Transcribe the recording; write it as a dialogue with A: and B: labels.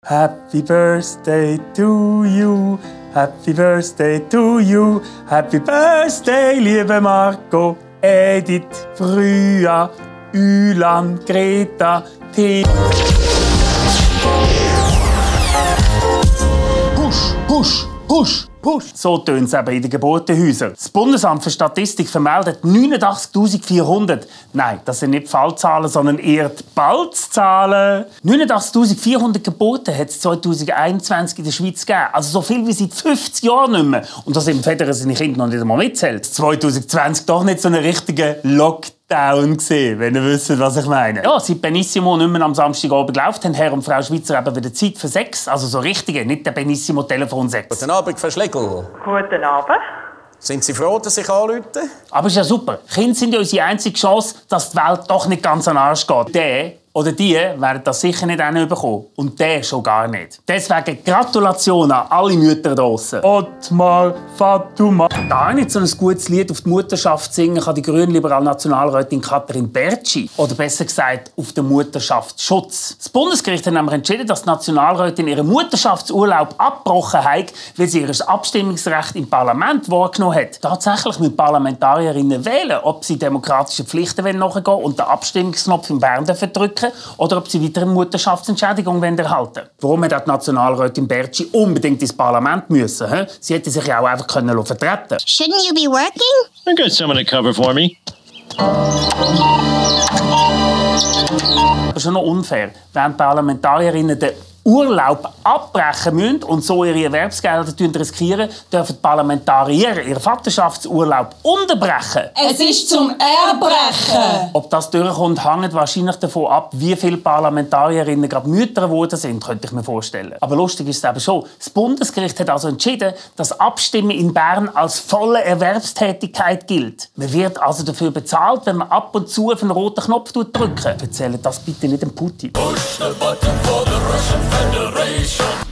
A: Happy birthday to you. Happy birthday to you. Happy birthday, liebe Marco, Edith, Früha, Ülan, Greta, T. Push, push, push. So tönt es eben in den Geburtenhäusern. Das Bundesamt für Statistik vermeldet 89.400. Nein, das sind nicht Fallzahlen, sondern eher die Balzzahlen. 89.400 Geburten hat es 2021 in der Schweiz gegeben. Also so viel wie seit 50 Jahren nicht mehr. Und das im Federn seine Kinder noch nicht einmal mitzählt. 2020 doch nicht so einen richtigen Lockdown gesehen, wenn ihr wisst, was ich meine. Ja, seit Benissimo nicht mehr am Samstagabend läuft, haben Herr und Frau Schweizer eben wieder Zeit für Sex. Also so richtige, nicht der Benissimo-Telefonsex.
B: Guten Abend, Frau Schlegel.
C: Guten Abend.
B: Sind Sie froh, dass ich anrufe?
A: Aber ist ja super. Kinder sind ja unsere einzige Chance, dass die Welt doch nicht ganz an den Arsch geht. Der oder die werden das sicher nicht bekommen. Und der schon gar nicht. Deswegen Gratulation an alle Mütter draussen. Ottmar, Fatuma. Gar nicht so ein gutes Lied auf die Mutterschaft singen kann die grünliberale Nationalrätin Katrin Bertschi. Oder besser gesagt, auf den Mutterschaftsschutz. Das Bundesgericht hat nämlich entschieden, dass die Nationalrätin ihren Mutterschaftsurlaub abgebrochen hat, weil sie ihr Abstimmungsrecht im Parlament wahrgenommen hat. Tatsächlich müssen Parlamentarierinnen wählen, ob sie demokratischen Pflichten nachgehen wollen und den Abstimmungsknopf im Bern drücken oder ob sie weiter eine Mutterschaftsentschädigung erhalten wollen. Warum hat die Nationalrätin Bertschi unbedingt ins Parlament müssen? He? Sie hätte sich ja auch einfach vertreten.
D: Shouldn't you be working?
E: I got someone to cover for me.
A: Das ist schon noch unfair, wenn Parlamentarierinnen den Urlaub abbrechen müssen und so ihre Erwerbsgelder riskieren, dürfen die Parlamentarier ihren Vaterschaftsurlaub unterbrechen.
F: Es ist zum Erbrechen!
A: Ob das durchkommt, hängt wahrscheinlich davon ab, wie viele Parlamentarierinnen gerade Mütter geworden sind, könnte ich mir vorstellen. Aber lustig ist es eben schon. Das Bundesgericht hat also entschieden, dass Abstimmen in Bern als volle Erwerbstätigkeit gilt. Man wird also dafür bezahlt, wenn man ab und zu auf den roten Knopf drückt. Erzählt das bitte nicht dem Putin.
G: Push the button for the Russian Federation.